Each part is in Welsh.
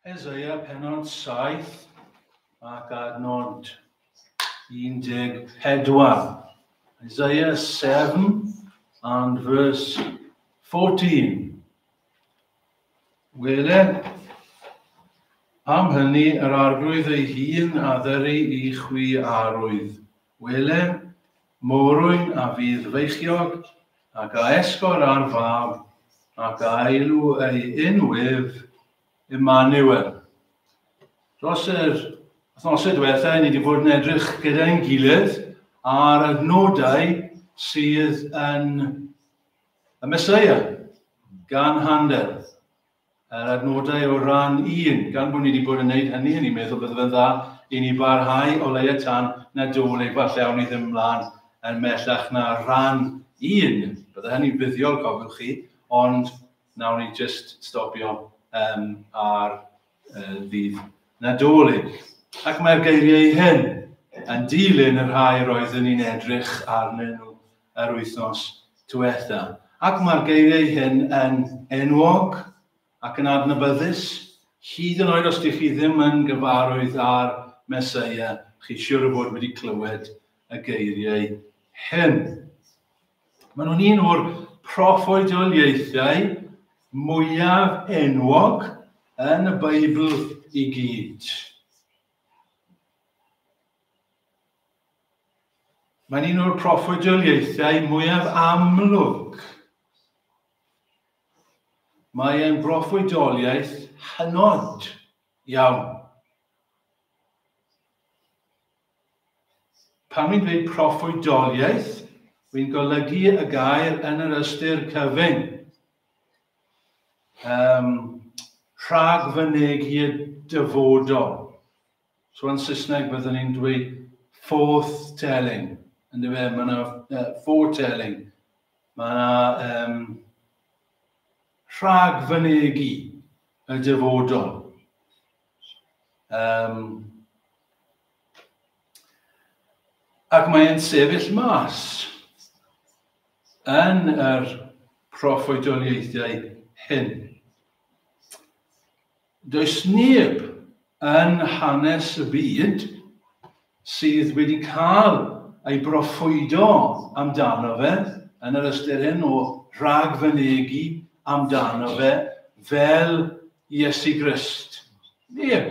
Eseia penod 7 ac adnod 14. Isaiah 7 and verse 14. Wele, am hynny yr arglwydd ei hun a ddyry i chwi arwydd. Wele, morwyn a fydd feichiog, ac a esgor ar fab, ac a eilw ei unwyf Emmanuel. Dros yr wythnosau diwethaf, ni wedi bod yn edrych gyda'n gilydd ar adnodau sydd yn y Mesoea gan Handel. Yr adnodau o ran un, gan bod ni wedi bod yn gwneud hynny, ni'n meddwl bydde fe'n dda i ni barhau o leia tan Nadolig, falle awn ni ddim mlaen yn mellach na rhan un. Bydde hynny'n fuddiol, cofiwch chi, ond nawn ni jyst stopio um, ar uh, ddydd Nadolig. Ac mae'r geiriau hyn yn dilyn y rhai roeddwn ni'n edrych arnyn nhw yr wythnos diwetha. Ac mae'r geiriau hyn yn enwog ac yn adnabyddus, hyd yn oed os ydych chi ddim yn gyfarwydd â'r Mesoea, chi siwr o fod wedi clywed y geiriau hyn. Maen nhw'n un o'r proffwydoliaethau mwyaf enwog yn y Beibl i gyd. Mae'n un o'r proffwydoliaethau mwyaf amlwg. Mae e'n broffwydoliaeth hynod iawn. Pan wy'n dweud proffwydoliaeth, wy'n golygu y gair yn yr ystyr cyfyng. Um, rhagfynegi y dyfodol. So yn Saesneg byddwn ni'n dweud forthtelling. Ynddo fe, mae yna foretelling. Mae yna um, rhagfynegi y dyfodol. Um, ac mae'n sefyll mas yn yr proffwydoliaethau hyn. Does neb yn hanes y byd sydd wedi cael ei broffwydo amdano fe, yn yr ystyr hyn o rhagfynegi amdano fe fel Iesu Grist. Neb.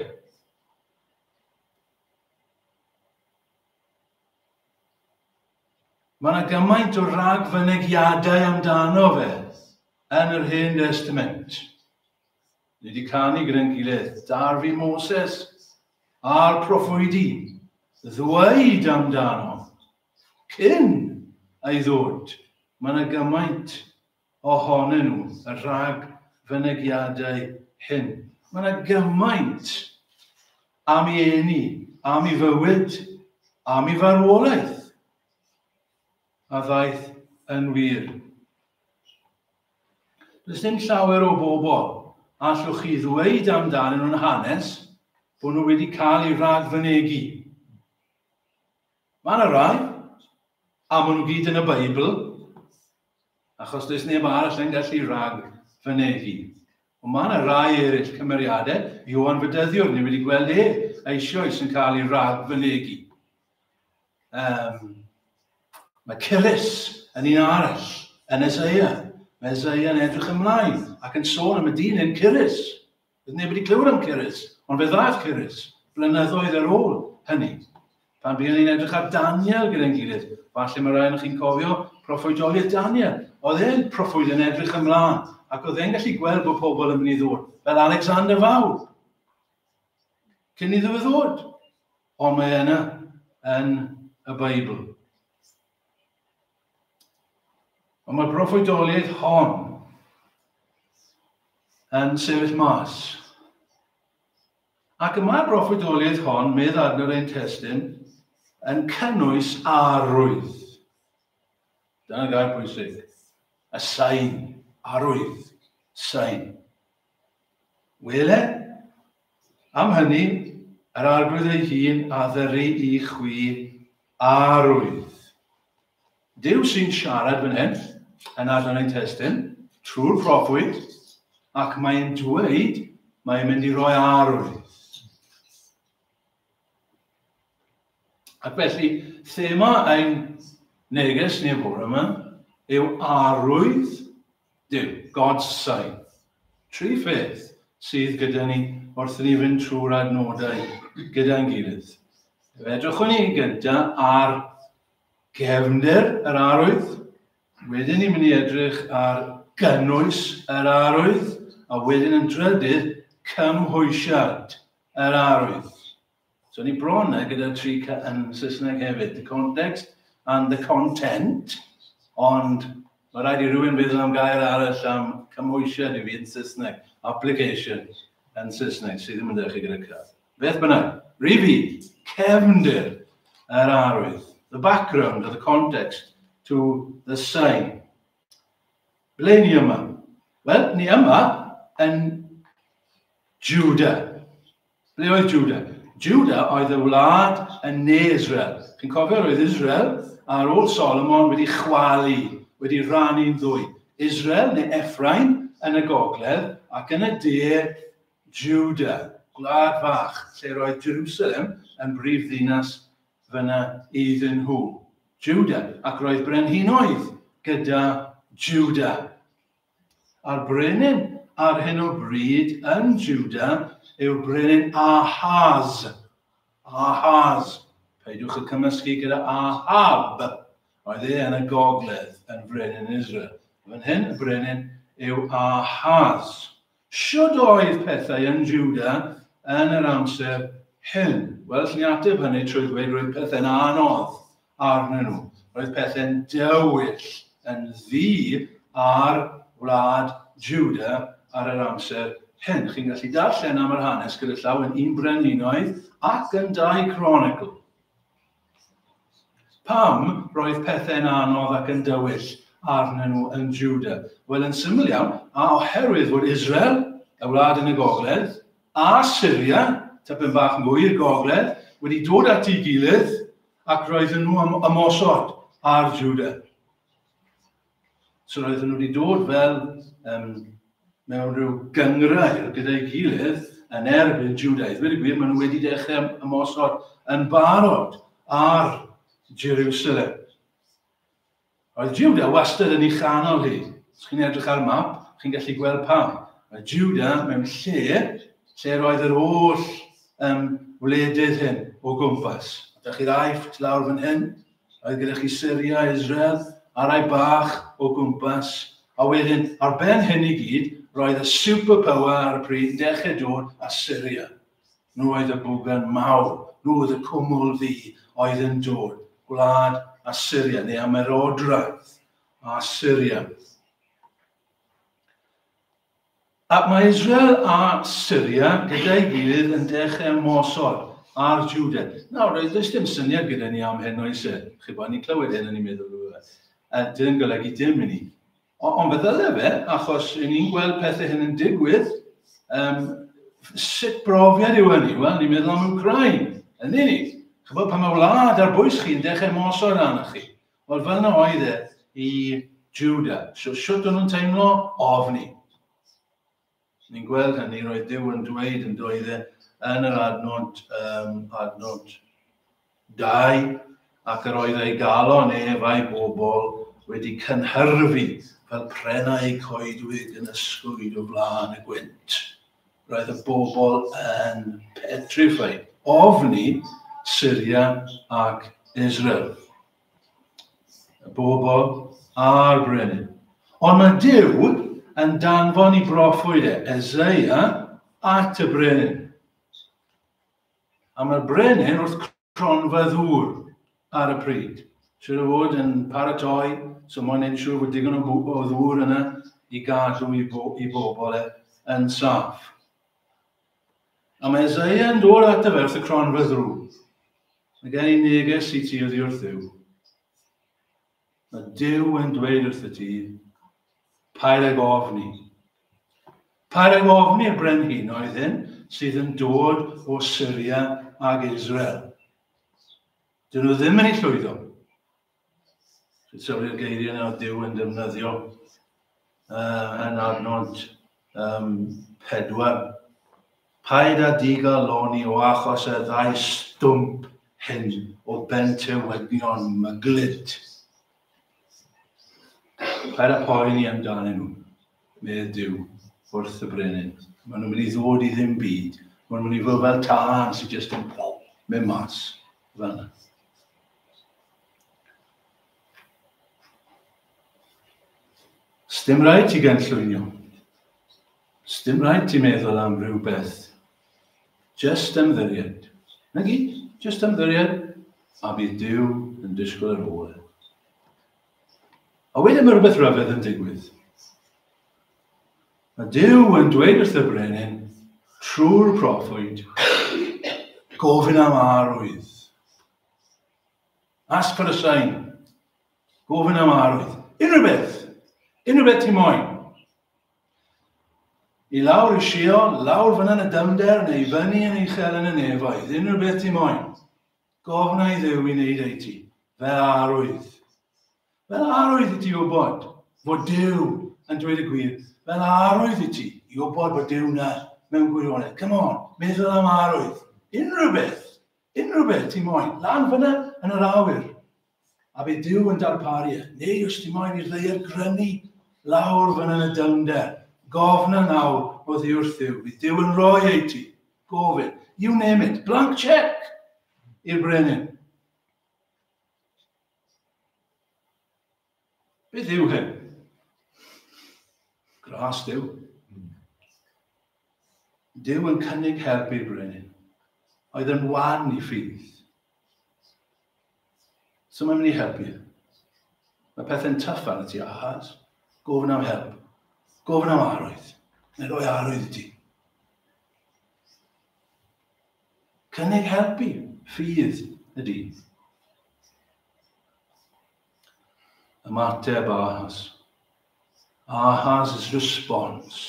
Mae yna gymaint o ragfynegiadau amdano fe yn yr Hen Testament. Ni wedi canu gyda'n gilydd, darfu Moses a'r proffwydi ddweud amdano cyn ei ddod. Mae yna gymaint ohonyn nhw, y rhag fynegiadau hyn. Mae yna gymaint am ei eni, am ei fywyd, am ei farwolaeth a ddaeth yn wir. Does dim llawer o bobl allwch chi ddweud amdanyn nhw'n hanes bod nhw wedi cael eu rhagfynegi. Mae yna rai, a maen nhw gyd yn y Beibl, achos does neb arall yn gallu rhagfynegi. Ond mae yna rai eraill cymeriadau, Ioan Fydyddiwr, ni wedi gweld e eisoes yn cael ei rhagfynegi. Um, mae Cyrus yn un arall, yn Eseia. Mae Eseia yn edrych ymlaen ac yn sôn am y dyn yn Cyrus. Bydd neb wedi clywed am Cyrus, ond fe ddaeth Cyrus blynyddoedd ar ôl hynny. Pan buon ni'n edrych ar Daniel gyda'n gilydd, falle mae rhai ohonoch chi'n cofio proffwydoliaeth Daniel. Oedd e'n proffwyd yn edrych ymlaen, ac oedd e'n gallu gweld bod pobl yn mynd i ddod, fel Alexander Fawr, cyn iddo fe ddod. Ond mae yna yn y Beibl. Ond mae'r broffwydoliaeth hon yn sefyll mas. Ac y mae'r broffwydoliaeth hon, medd adnod ein testun, yn cynnwys arwydd. Dyna gair pwysig. Y sain, arwydd, sain. Wele, am hynny, yr arglwydd ei hun a ddyry i chwi arwydd. Duw sy'n siarad fan hyn, yn adran ein testun, trwy'r proffwyd, ac mae'n dweud Mae'n mynd i roi arwydd. Ac felly, thema ein neges ni'r bore yma yw arwydd Duw, God's sign. Tri pheth sydd gyda ni wrth i ni fynd trwy'r adnodau gyda'n gilydd. Fe edrychwn ni gyntaf ar gefndir yr arwydd, wedyn ni'n mynd i edrych ar gynnwys yr arwydd, a wedyn yn drydydd, cymhwysiad yr arwydd. So ni bron na gyda tri yn Saesneg hefyd, the context and the content, ond mae rhaid i rhywun feddwl am gair arall am cymhwysiad i fi yn Saesneg, application yn Saesneg, sydd ddim yn dechrau gyda C. Beth bynnag, rif i, cefndir yr arwydd, the background or the context to the sign. Ble ni yma? Wel, ni yma yn Judah. Ble oedd Judah? Judah oedd y wlad yn ne Israel. Chi'n cofio roedd Israel ar ôl Solomon wedi chwalu, wedi rannu'n ddwy. Israel neu Ephraim yn y gogledd ac yn y de Judah, gwlad fach, lle roedd Jerusalem yn brif ddinas fyna iddyn nhw. Judah, ac roedd brenhinoedd gyda Judah. A'r brenin ar hyn o bryd yn Juda yw'r brenin Ahaz. Ahaz. Peidiwch y cymysgu gyda Ahab. Oedd e yn y gogledd yn frenin Israel. Fan hyn, y brenin yw Ahaz. Shwd oedd pethau yn Juda yn yr amser hyn? Wel, allwn ni ateb hynny trwy ddweud roedd pethau'n anodd arnyn nhw. Roedd pethau'n dywyll, yn ddu ar wlad Juda ar yr amser hyn. Chi'n gallu darllen am yr hanes gyda llaw yn Un Brenhinoedd ac yn 2 Chronicle. Pam roedd pethau'n anodd ac yn dywyll arnyn nhw yn Juda? Wel, yn syml iawn, a oherwydd fod Israel, y wlad yn y gogledd, a Syria, tipyn bach mwy i'r gogledd, wedi dod at ei gilydd ac roedden nhw am ymosod ar Juda. So roedden nhw wedi dod fel mewn rhyw gynghrair gyda'i gilydd yn erbyn Juda. I ddweud y gwir, maen nhw wedi dechrau ymosod yn barod ar Jerusalem. Oedd Juda wastad yn ei chanol hi. Os chi'n edrych ar map, chi'n gallu gweld pam. Mae Juda mewn lle lle roedd yr holl wledydd hyn o gwmpas. Ydych chi'r Aifft lawr fan hyn, Oedd gyda chi Syria, Israel, a rai bach o gwmpas. A wedyn, ar ben hyn i gyd, roedd y superpower ar y pryd yn dechrau dod a Syria. Nhw oedd y bwgan mawr, nhw oedd y cwmwl ddu oedd yn dod, gwlad Assyria, neu Ymerodraeth Assyria. Ac mae Israel a Syria gyda'i gilydd yn dechrau ymosod ar Juda. Nawr, does dim syniad gyda ni am hyn oes e? Chi bod, ni'n clywed hyn a ni'n meddwl, dyn golygu dim i ni. Ond fe ddyle fe, achos i ni'n gweld pethau hyn yn digwydd, sut brofiad yw hynny? Wel, ni'n meddwl am Wcráin, yn ni? Chybod, pan mae wlad ar bwys chi yn dechrau ymosod arnoch chi. Wel, fel yna oedd e i Juda. So, sut o'n nhw'n teimlo? Ofni. Ni'n gweld hynny, roedd Duw yn dweud yn doedd e yn yr adnod 2, ac yr oedd ei galon ef a'i bobl wedi cynhyrfu fel prennau coedwig yn ysgwyd o flaen y gwynt. Roedd y bobl yn petrified, ofni Syria ac Israel. Y bobl a'r brenin. Ond mae Duw yn danfon i broffwyd e, Eseia, at y brenin. A mae'r brenin wrth cronfa ddŵr ar y pryd. Siwr o fod yn paratoi, so mae'n neud siŵr bod digon o ddŵr yna i gadw i, bo, i bobl e yn saff. A mae Eseia yn dod at y fe wrth y cronfa ddŵr. Mae gen i neges i ti oddi wrth Dduw. Mae Duw yn dweud wrth y ti, paid ag ofni. Paid ag ofni'r brenhinoedd hyn sydd yn dod o Syria ag Israel. Dyn nhw ddim yn ei llwyddo. Chi'n sylwi'r geiriau yna o Duw yn defnyddio yn adnod 4. Paid â digalonni o achos y ddau stwmp hyn o bentewygion myglyd. Paid â poeni amdanyn nhw, medd Duw wrth y brenin. Maen nhw'n mynd i ddod i ddim byd. Maen nhw'n mynd i fod fel tân sy'n jyst yn mynd mas fel yna. Sdim rhaid ti gynllwynio. Sdim rhaid ti meddwl am rhywbeth. Just ymddiried. Na gyd, just ymddiried, a bydd Duw yn disgwyl ar ôl e. A wedyn mae rhywbeth rhyfedd yn digwydd. Mae Duw yn dweud wrth y brenin, trwy'r proffwyd, gofyn am arwydd. Ask for a sign. Gofyn am arwydd. Unrhyw beth. Unrhyw beth ti moyn. I lawr i Sheol, lawr fyna yn y dyfnder, neu i fyny yn uchel yn y nefoedd, unrhyw beth ti moyn. Gofna i Dduw i wneud ei ti, fel arwydd. Fel arwydd i ti wybod fod Duw yn dweud y gwir. Fel arwydd i ti i wybod bod Duw na mewn gwirionedd. Come on, meddwl am arwydd. Unrhyw beth. Unrhyw beth ti moyn, lan fyna yn yr awyr. A bydd Duw yn darparu e. Neu os ti moyn i'r ddaear grynu lawr fyna yn y dyfnder, gofna nawr oddi wrth Dduw. Bydd Duw yn rhoi ei ti. Gofyn. You name it. Blank check i'r brenin. Beth yw hyn? Gras Duw. Duw yn cynnig help i'r brenin, oedd yn wan i ffydd. So mae'n mynd i helpu. Mae pethau'n tyff arno ti, Ahaz. Gofyn am help. Gofyn am arwydd. Mae'n rhoi arwydd i ti. Cynnig helpu ffydd ydy. Ymateb Ahaz. Ahaz's response.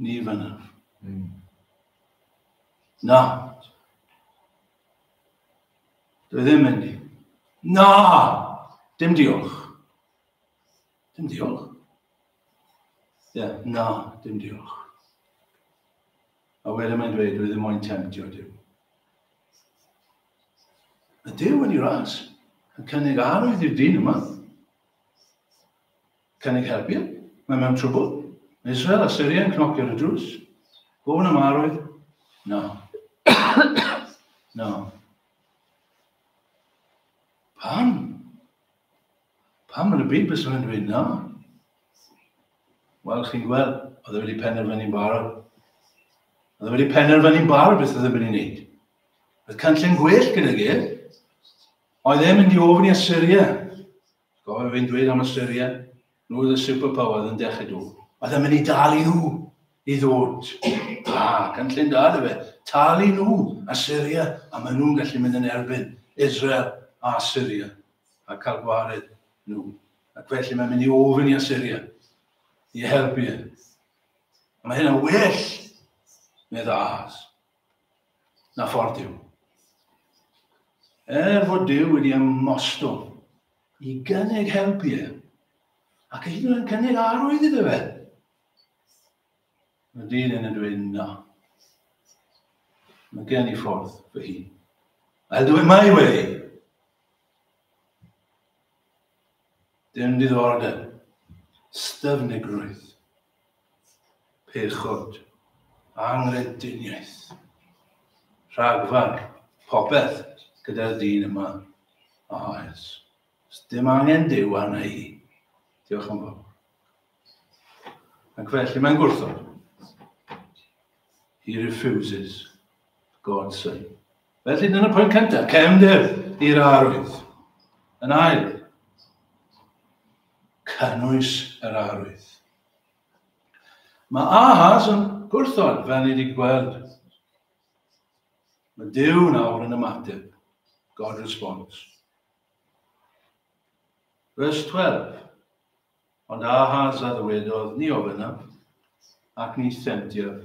Ni fynnaf. Na. Dwi ddim mynd i. Na! Dim diolch. Dim diolch. Ie, yeah, na, dim diolch. A wedyn mae'n dweud, dwi ddim moyn temtio Duw. Mae Duw yn ei ras yn cynnig arwydd i'r dyn yma. Cynnig helpu. Mae mewn trwbl. Mae Israel a Syria yn cnocio ar y drws. Gofyn am arwydd. Na. Na. Pam? Pam yn y byd bys fe'n dweud na? Wel, chi'n gweld, oedd e wedi penderfynu'n barod. Oedd e wedi penderfynu'n barod beth oedd e'n mynd i wneud. Oedd cynllun gwell gyda ge. Oedd e'n mynd i ofyn i Assyria. Gofio fi'n dweud am Assyria, nhw oedd y superpower oedd yn dechrau dod. Oedd e'n mynd i dalu nhw i ddod. A, cynllun da dy fe. Talu nhw, Assyria, a maen nhw'n gallu mynd yn erbyn Israel a Assyria a cael gwared nhw. Ac felly mae'n mynd i ofyn i Assyria i helpu e. A mae hynna'n well, medd Ahaz, na ffordd Duw. Er fod Duw wedi ymostwng i gynnig helpu e, ac hyd yn oed yn cynnig arwydd iddo fe, mae dyn yn dweud na. Mae gen i ffordd fy hun. I'll do it my way. Dim diddordeb. Styfnigrwydd. Pechod. Anghrediniaeth. Rhagfarn. Popeth gyda'r dyn yma. Oes. Dim angen Duw arna i. Diolch yn fawr. Ac felly mae'n gwrthod. He refuses God's sign. Felly dyna'r pwynt cyntaf, cefndir i'r arwydd. Yn ail, cynnwys yr arwydd. Mae Ahaz yn gwrthod, fel ni wedi gweld. Mae Duw nawr yn ymateb. God responds. Verse 12. Ond Ahaz a ddywedodd, Ni ofynnaf, ac ni themtiaf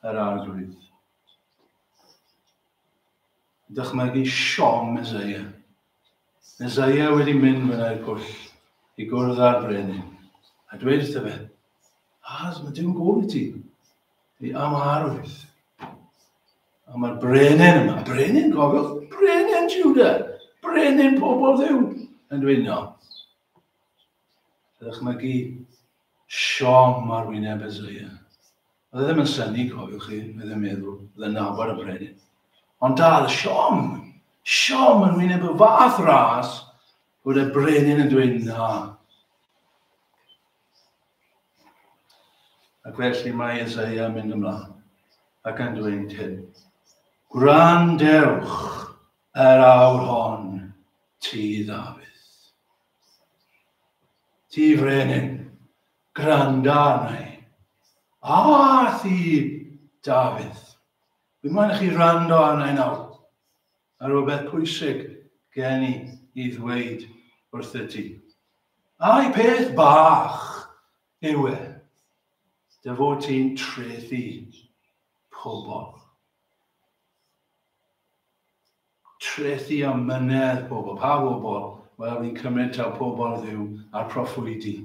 yr Arglwydd. Dychmygu siom Meseia. Meseia wedi mynd fyna i'r pwll i gwrdd â'r brenin. A dweud wrtho fe, Ahaz, mae Duw'n gofyn i ti. I am arwydd. A mae'r brenin yma, brenin, gofiwch, brenin Juda, brenin pobl Dduw, yn dweud no. Dychmygu siom ar wyneb Ezeia. Oedd e ddim yn synnu, cofiwch chi, oedd e'n meddwl, oedd e'n nabod y brenin. Ond dal, siom, siom yn wyneb y fath ras, bod y brenin yn dweud na. Ac felly mae Ezeia yn mynd ymlaen ac yn dweud hyn. Gwrandewch yr awr hon, ti Ddafydd. Ti frenin, gwranda arna i. A thi, Dafydd. Fi moyn i chi rando arna i nawr. A rhywbeth pwysig gen i i ddweud wrthyt ti. Ai peth bach yw e, dy fod ti'n trethu pobl. Trethu amynedd pobl. Pa bobl? Wel, fi'n cymryd taw pobl Dduw a'r proffwydi.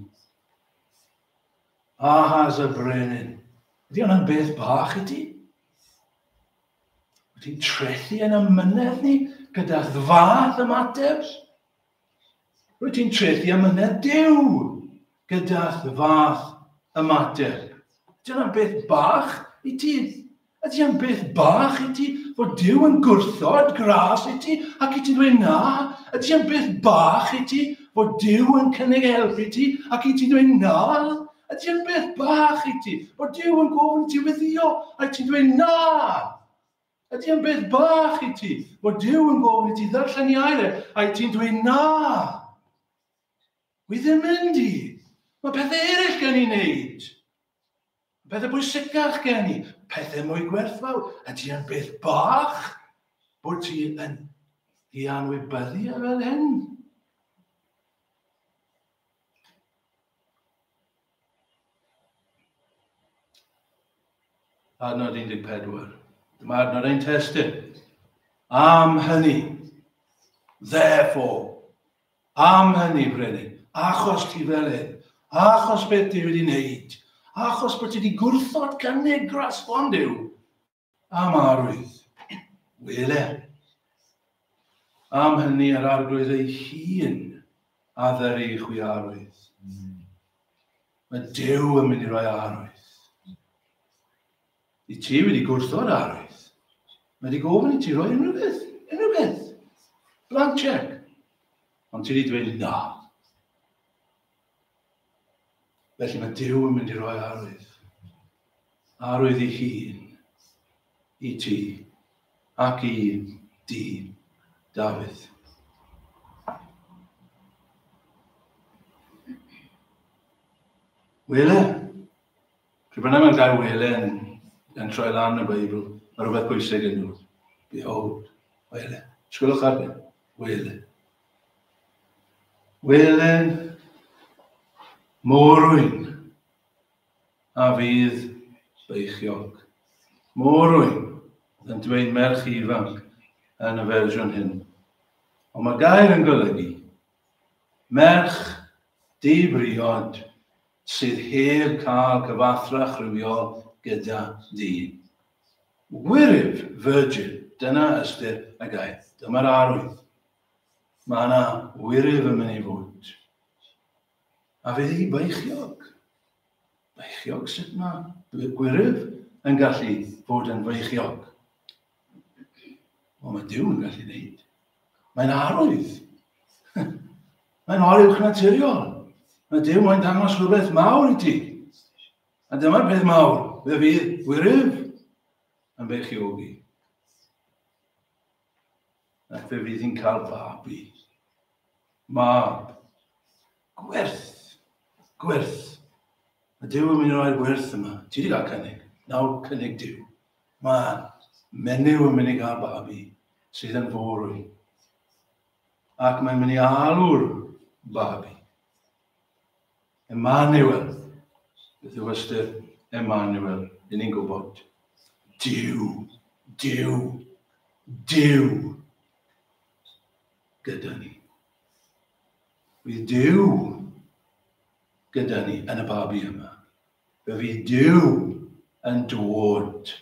Ahaz y brenin. Ydy hwnna'n beth bach i ti? Wyt ti'n trethu yn amynedd ni gyda fath ymateb? Rwyt ti'n trethu amynedd Duw gyda fath ymateb. Ydy hwnna'n beth bach i ti? Ydy hwnna'n beth bach i ti fod Duw yn gwrthod gras i ti ac i ti ddweud na? Ydy hwnna'n beth bach i ti fod Duw yn cynnig help i ti ac i ti ddweud na? Ydy hwnna'n beth bach i ti fod Duw yn gofyn i ti weddïo ac i ti ddweud na? Ydy yn beth bach i ti fod Duw yn gofyn i ti ddarllen i air e, a i ti'n dweud na. Wi ddim mynd i. Mae pethau eraill gen i wneud. Pethau bwysicach gen i. Pethau mwy gwerthfawr. Ydy yn beth bach bod ti yn i anwybyddu e fel hyn? Adnod 14. Dyma adnod ein testun. Am hynny, therefore, am hynny, brenin, achos ti fel hyn, achos beth ti wedi wneud, achos bod ti wedi gwrthod cynnig grasbon Duw, Am arwydd. Wele. Am hynny yr arglwydd ei hun a ddyry i chwi arwydd. Mae Duw yn mynd i roi arwydd. I ti wedi gwrthod arwydd. Mae wedi gofyn i ti roi unrhyw beth. Unrhyw beth. Blank check. Ond ti wedi dweud na. Felly mae Duw yn mynd i roi arwydd. Arwydd ei hun i ti ac i di, Dafydd. Wele, pryd bynnag mae'r gair wele yn, yn troi lan y Beibl, mae rhywbeth bwysig yn dod. Behold, wele. Sgwylwch ar hyn, wele. Wele, morwyn a fydd beichiog. Morwyn yn dweud merch ifanc yn y fersiwn hyn. Ond mae gair yn golygu merch di-briod sydd heb cael cyfathrach rhywiol gyda dyn. Gwyryf, virgin, dyna ystyr y gair. Dyma'r arwydd. Mae yna wyryf yn mynd i fod. A fydd hi beichiog. Beichiog, sut mae gwyryf yn gallu fod yn feichiog? Wel, mae Duw yn gallu gwneud. Mae'n arwydd. Mae'n oruwch naturiol. Mae Duw moyn dangos rhywbeth mawr i ti. A dyma'r peth mawr. Fe fydd gwyryf yn beichiogi. Ac fe fydd hi'n cael babi. Mab. Gwerth. Gwerth. Mae Duw yn mynd i roi'r gwerth yma. Ti wedi cael cynnig. Nawr cynnig Duw. Mae menyw yn mynd i gael babi sydd yn forwyn. Ac mae'n mynd i alw'r babi. Emmanuel. Beth yw ystyr Emmanuel? Dyn ni'n gwybod. Duw, Duw, Duw gyda ni. Fydd Duw gyda ni yn y babi yma. Fe fydd Duw yn dod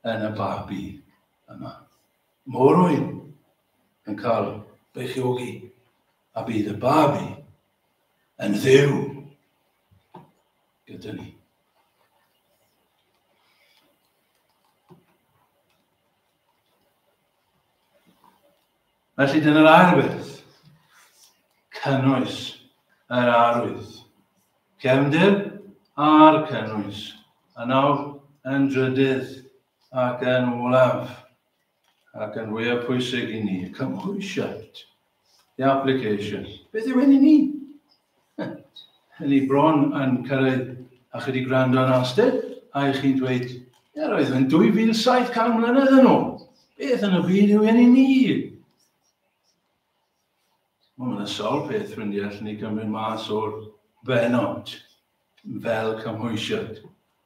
yn y babi yma. Morwyn yn cael beichiogi a bydd y babi yn ddiw gyda ni. Felly dyna'r ail beth. Cynnwys yr arwydd. Cefndir a'r cynnwys. A nawr yn drydydd ac yn olaf ac yn fwyaf pwysig i ni, y cymhwysiad, the application. Beth yw hyn i ni? Ni bron yn cyrraedd a chi wedi gwrando yn astud, a i chi'n dweud, ie, roedd yn 2700 mlynedd yn ôl. Beth yn y byd yw hyn i ni? Wel, mae'n sawl peth, ffrindiau, allan ni gymryd mas o'r benod fel cymhwysiad.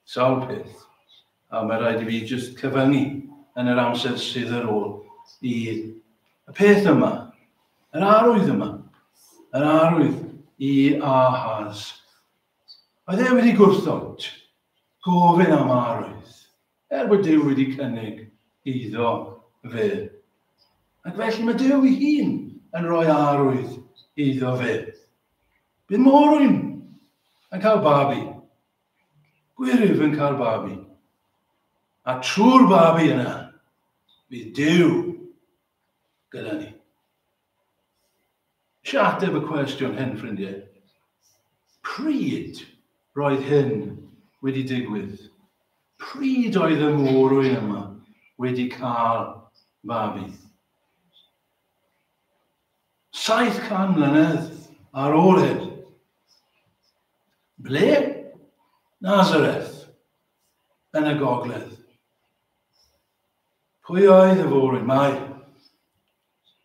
Sawl peth. A mae rhaid i fi jyst cyfyngu yn yr amser sydd ar ôl i y peth yma, yr arwydd yma, yr arwydd i Ahaz. Oedd e wedi gwrthod gofyn am arwydd, er bod Duw wedi cynnig iddo fe. Ac felly mae Duw ei hun yn rhoi arwydd iddo fe. Bydd Morwyn yn cael babi. Gwyryf yn cael babi. A trwy'r babi yna, bydd Duw gyda ni. Eisiau ateb y cwestiwn hyn, ffrindiau. Pryd roedd hyn wedi digwydd? Pryd oedd y morwyn yma wedi cael babi? 700 mlynedd ar ôl hyn. Ble? Nazareth, yn y gogledd. Pwy oedd y forwyn? Mair.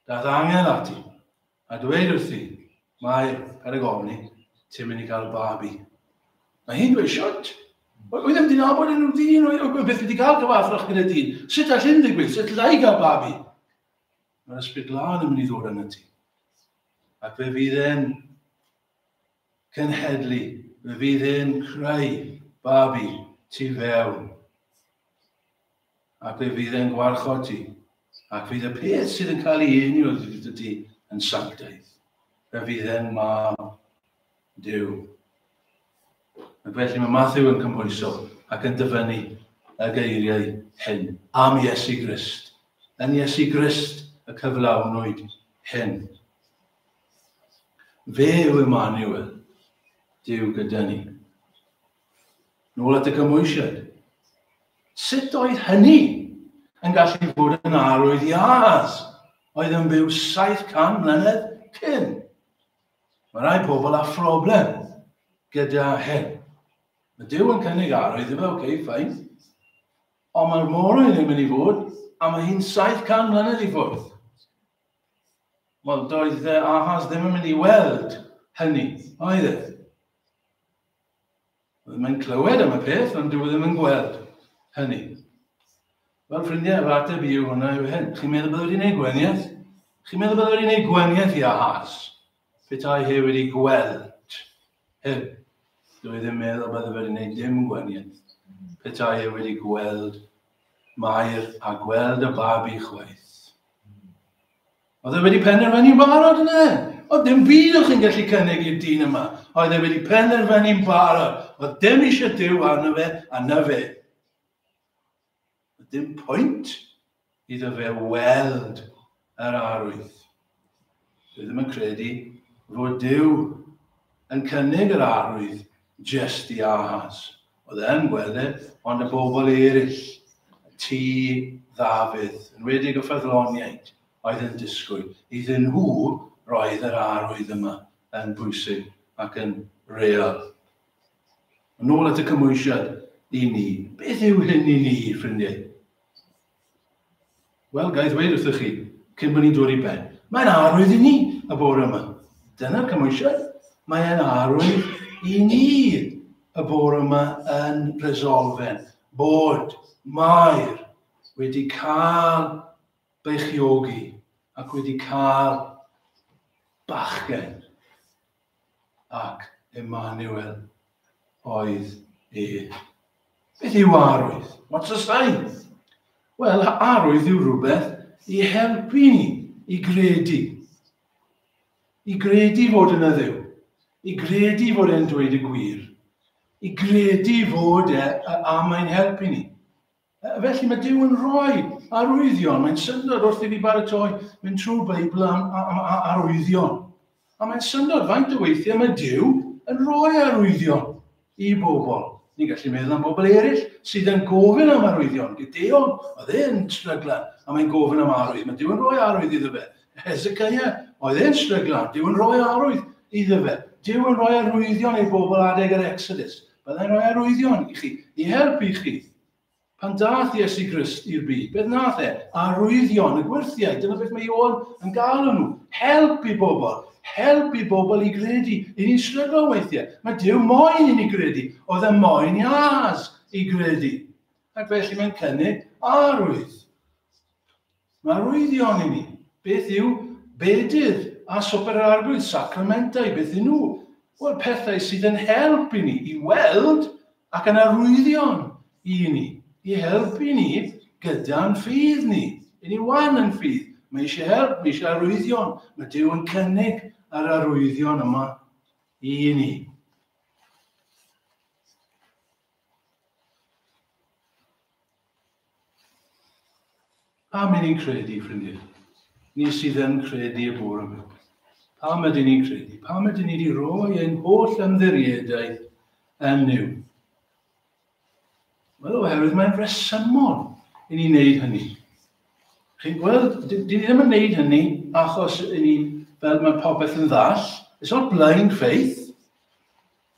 Daeth angel ati a dweud wrthi, Mair, paid ag ofni, ti'n mynd i gael babi. Mae hi'n dweud, shwt? Oedd ddim wedi nabod unrhyw ddyn, oedd byth wedi cael cyfathrach gyda dyn. Sut all hyn ddigwydd? Sut allai gael babi? Mae'r Ysbryd Glân yn mynd i ddod arnat ti. Ac fe fydd e'n cenhedlu, fe fydd e'n creu babi tu fewn. Ac fe fydd e'n gwarchod ti. Ac fydd y peth sydd yn cael ei eni o ddyd ti yn sanctaidd. Fe fydd e'n mab Duw. Ac felly mae Matthew yn cymhwyso ac yn dyfynnu y geiriau hyn am Iesu Grist. Yn Iesu Grist y cyflawnwyd hyn. Fe yw Emmanuel, Duw gyda ni. Nôl at y cymhwysiad. Sut oedd hynny yn gallu fod yn arwydd i Ahaz, oedd yn byw 700 mlynedd cyn? Mae rhai pobl â phroblem gyda hyn. Mae Duw yn cynnig arwydd iddo fe, oce, okay, ffain. Ond mae'r morwyn ddim yn ei fod, a mae hi'n 700 mlynedd i ffwrdd. Wel, doedd Ahaz ddim yn mynd i weld hynny, oedd e? Mae'n clywed am y peth, ond dyw e ddim yn gweld hynny. Wel, ffrindiau, yr ateb i yw hwnna yw hyn. Chi'n meddwl bod wedi gwneud gweniaeth? Chi'n meddwl bod wedi gwneud gweniaeth i Ahaz? Petai he wedi gweld hyn. Dwi e ddim meddwl bod wedi gwneud dim gweniaeth. Petai he wedi gweld Mair a gweld y babi chwaith. Oedd e wedi penderfynu'n barod yna? Oedd dim byd o'ch chi'n gallu cynnig i'r dyn yma. Oedd e wedi penderfynu'n barod. Oedd dim eisiau Duw arno fe a na fe. Oedd dim pwynt iddo fe weld yr arwydd. Dwi ddim yn credu fod Duw yn cynnig yr arwydd jyst i Ahaz. Oedd e'n gweld e, ond y bobl eraill, tŷ Ddafydd, yn wedig y ffyddloniaid, oedd yn disgwyl. Iddyn nhw roedd yr arwydd yma yn bwysig ac yn real. Yn ôl at y cymhwysiad i ni. Beth yw hyn i ni, ffrindiau? Wel, ga i ddweud wrthych chi, cyn bod ni'n dod i ben, mae'n arwydd i ni y bore yma. Dyna'r cymwysiad. Mae'n arwydd i ni y bore yma yn Resolfen bod Mair wedi cael beichiogi ac wedi cael bachgen ac Emmanuel oedd e. Beth yw arwydd? What's a sign? Wel, arwydd yw rhywbeth i helpu ni i gredu. I gredu fod yna Dduw. I gredu fod e'n dweud y gwir. I gredu fod e a mae'n helpu ni. Felly mae Duw yn rhoi arwyddion. Mae'n syndod wrth i fi baratoi mynd trwy'r Beibl am arwyddion. A mae'n syndod faint o weithiau mae Duw yn rhoi arwyddion i bobl. Ni'n gallu meddwl am bobl eraill sydd yn gofyn am arwyddion. Gideon, oedd e'n stryglan, a mae'n gofyn am arwydd. Mae Duw yn rhoi arwydd iddo fe. Hezekiah, oedd e'n stryglan, Duw yn rhoi arwydd iddo fe. Duw yn rhoi arwyddion i'r bobl adeg yr Exodus. Byddai'n rhoi arwyddion i chi, i helpu chi. Pan dath Iesu Grist i'r byd, beth nath e? Arwyddion, y gwyrthiau, dyna beth mae Ioan yn gael nhw. Help i bobl, help i bobl i gredu. I ni'n stryglo weithiau. Mae Duw moyn i ni gredu. Oedd e moyn i Ahaz i gredu. Ac felly mae'n cynnig arwydd. Mae arwyddion i ni. Beth yw bedydd a swper yr Arglwydd, sacramentau, beth yw nhw? Wel, pethau sydd yn help i ni i weld ac yn arwyddion i ni, i helpu ni gyda'n ffydd ni. I ni wan yn ffydd. Mae eisiau help, mae eisiau arwyddion. Mae Duw yn cynnig yr arwyddion yma i ni. Pam ydyn ni'n credu, ffrindiau? Ni sydd yn credu y bore yma. Pam ydyn ni'n credu? Pam ydyn ni wedi rhoi ein holl ymddiriedaeth yn Nuw? Wel, oherwydd mae'n resymol i ni wneud hynny. Chi'n gweld, dyn ni ddim yn wneud hynny achos i ni, fel mae popeth yn ddall. It's not blind faith.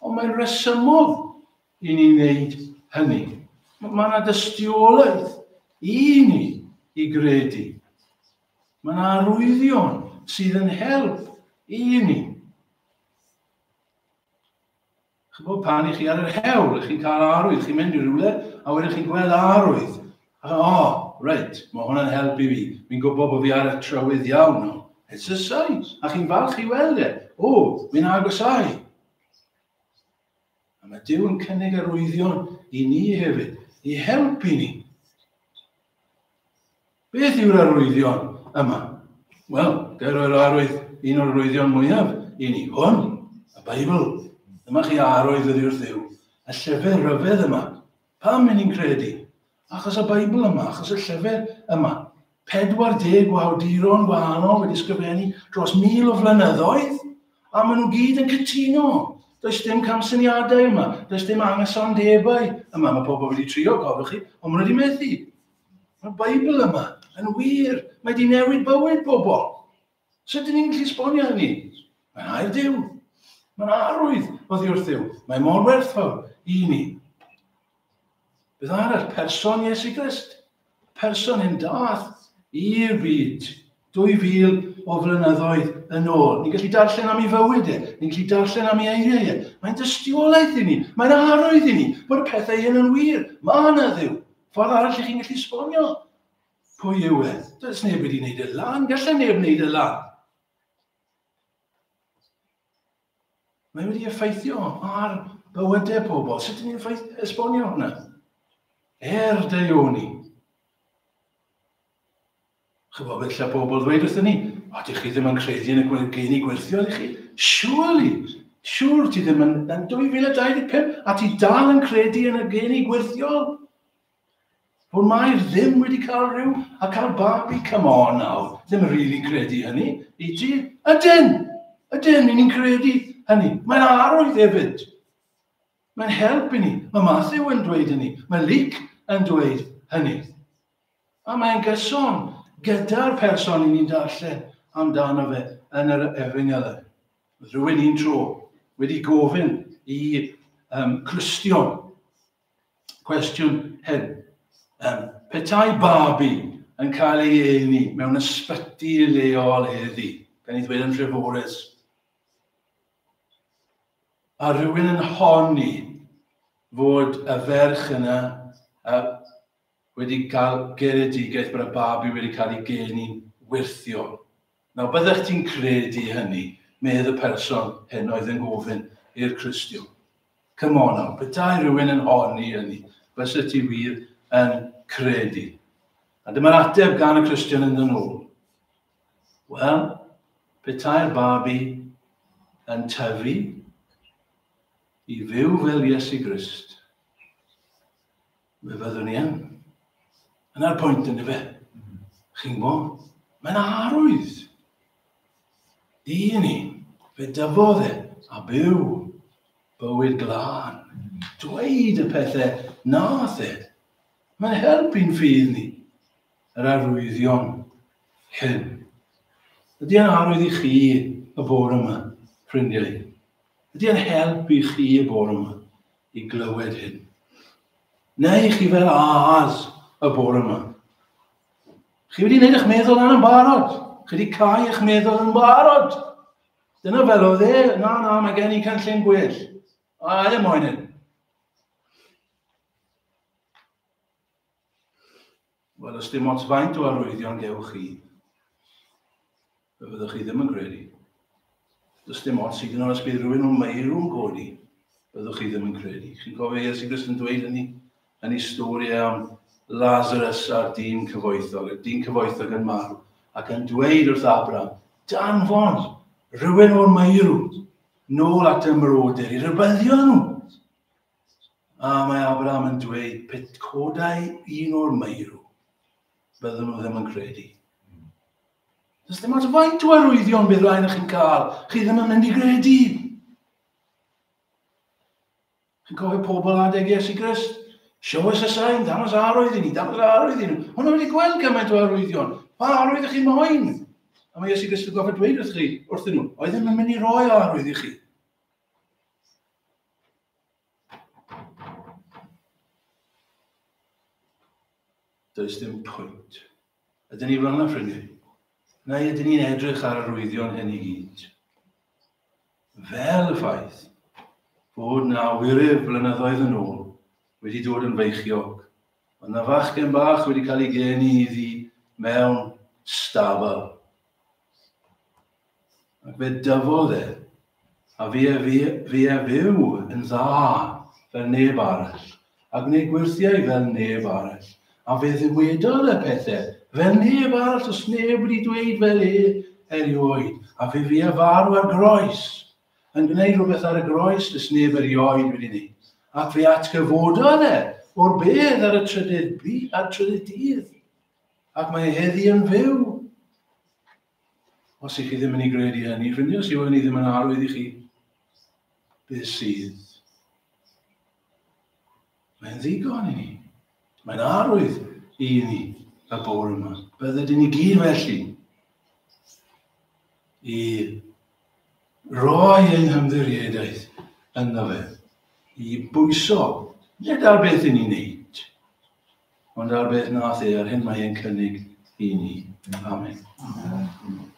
Ond mae'n resymol i ni wneud hynny. Mae yna dystiolaeth i ni i gredu. Mae yna arwyddion sydd yn help i ni. Chybod, pan i chi ar yr hewl, chi'n cael arwydd, chi'n mynd i rywle, a wedyn chi'n gweld arwydd. A o, oh, reit, mae hwnna'n helpu fi. Fi'n gwybod bod fi ar y trywydd iawn. No. It's a sign. A chi'n falch i weld e. O, oh, fi'n agosau. A mae Duw yn cynnig arwyddion i ni hefyd, i helpu ni. Beth yw'r arwyddion yma? Wel, gael roi'r arwydd, un o'r arwyddion mwyaf i ni, hwn, y Beibl. Dyma chi arwydd oddi wrth Dduw, y llyfr rhyfedd yma. Pam yn ni'n credu? Achos y Beibl yma, achos y llyfr yma. 40 o awduron gwahanol wedi sgrifennu dros 1,000 o flynyddoedd, a maen nhw gyd yn cytuno. Does dim camsyniadau yma, does dim anghysondebau yma. Mae pobl wedi trio, cofiwch chi, ond maen nhw wedi methu. Mae'r Beibl yma yn wir, mae wedi newid bywyd pobl. Sut ydyn ni'n gallu esbonio hynny? Mae'n air Duw. Mae'n arwydd oddi wrth Dduw. Mae mor werthfawr i ni. Beth arall, person Iesu Grist. Person hyn dath i'r byd 2000 o flynyddoedd yn ôl. Ni'n gallu darllen am ei fywyd e, ni'n gallu darllen am ei eiriau e. Mae'n dystiolaeth i ni, mae'n arwydd i ni bod y pethau hyn yn wir. Mae yna Dduw. Ffordd arall i chi'n gallu esbonio pwy yw e. Does neb wedi wneud e lan, gallai neb wneud e lan. Mae wedi effeithio ar bywydau pobl. Sut ydyn ni'n esbonio hwnna? Er daioni. Chybod, beth lle pobl ddweud wrthyn ni, o, dych chi ddim yn credu yn y geni gwirthio, ydych chi? Surely, siwr ti ddim yn, yn 2025 a ti dal yn credu yn y geni gwirthiol? Bod Mair ddim wedi cael rhyw a cael babi, come on now, ddim yn rili'n credu hynny, i ti? Ydyn! Ydyn, ni'n credu hynny. Mae'n arwydd hefyd. Mae'n help i ni. Mae Matthew yn dweud hynny. Mae Luke yn dweud hynny. A mae'n gyson gyda'r person i ni'n darllen amdano fe yn yr Efengylau. Oedd rhywun un tro wedi gofyn i um, Cristion Cwestiwn hyn. Um, petai babi yn cael ei eni mewn ysbyty leol heddi, gan i ddweud yn Nhreforys, a rhywun yn honni fod y ferch yna uh, wedi cael geredigaeth bod y babi wedi cael ei geni'n wyrthiol. Nawr, byddech ti'n credu hynny, medd y person hyn oedd yn gofyn i'r Cristion. Come on now, petai rhywun yn honni hynny, Byse ti wir yn credu. A dyma'r ateb gan y Cristion yn dyn ôl. Wel, petai'r babi yn tyfu i fyw fel Iesu Grist, fe fyddwn ni yn. Yna'r pwynt yn fe. Chi'n gwybod? Mae'n arwydd. I ni, fe dyfodd e a byw bywyd glân. Dweud y pethau nath e. Mae'n helpu'n ffydd ni, yr arwyddion hyn. Ydy e'n arwydd i chi y bore yma, ffrindiau? Ydy e'n help i chi y bore yma i glywed hyn? Neu chi fel Ahaz y bore yma? Chi wedi gwneud eich meddwl lan yn barod. Chi wedi cau eich meddwl yn barod. Dyna fel oedd e. Na, na, mae gen i cynllun gwell. A e moyn hyn. Wel, os dim ots faint o arwyddion gewch chi, fe fyddwch chi ddim yn credu. Does dim ots hyd yn oed os bydd rhywun o'n meirw'n codi, byddwch chi ddim yn credu. Chi'n cofio Iesu Grist yn dweud hynny yn ei stori am Lazarus a'r dyn cyfoethog, y dyn cyfoethog yn marw, ac yn dweud wrth Abraham, danfon rhywun o'r meirw nôl at y mrodyr i rybyddio nhw. A mae Abraham yn dweud, pet codau un o'r meirw, byddwn nhw ddim yn credu. Does dim ots faint o arwyddion bydd rhaid i chi'n cael, chi ddim yn mynd i gredu. Chi'n cofio pobl adeg Iesu Grist? Show us a sign, dangos arwydd i ni, dangos arwydd i ni. Hwnnw wedi gweld gymaint o arwyddion. Pa arwydd ych chi moyn? A mae Iesu Grist yn gofio dweud wrth chi, wrthyn nhw, oedd ddim yn mynd i roi arwydd i chi. Does dim pwynt. Ydyn ni fel yna, ffrindiau? Neu ydyn ni'n edrych ar yr arwyddion hyn i gyd? Fel y ffaith fod na wyryf blynyddoedd yn ôl wedi dod yn feichiog. Oedd na fachgen bach wedi cael ei geni iddi mewn stabl. Ac fe dyfodd e, a fi e, fi, fi e fyw yn dda fel neb arall, a gwneud gwyrthiau fel neb arall. A fe ddywedodd y pethau fel neb arall, os neb wedi dweud fel e erioed. A fe fi e farw ar groes, yn gwneud rhywbeth ar y groes does neb erioed wedi gwneud. Ac fe atgyfododd e o'r bedd ar y trydydd, ar trydydd dydd. Ac mae heddi yn fyw. Os ych chi ddim yn ei gredu hynny, ffrindiau, os yw hynny ddim yn arwydd i chi, beth sydd? Mae'n ddigon i ni. Mae'n arwydd i ni y bore yma. Bydded i ni gyd felly i roi ein hymddiriedaeth ynddo fe, i bwyso, nid ar beth i ni'n neud, ond ar beth nath e, ar hyn mae e'n cynnig i ni. Amen. Amen.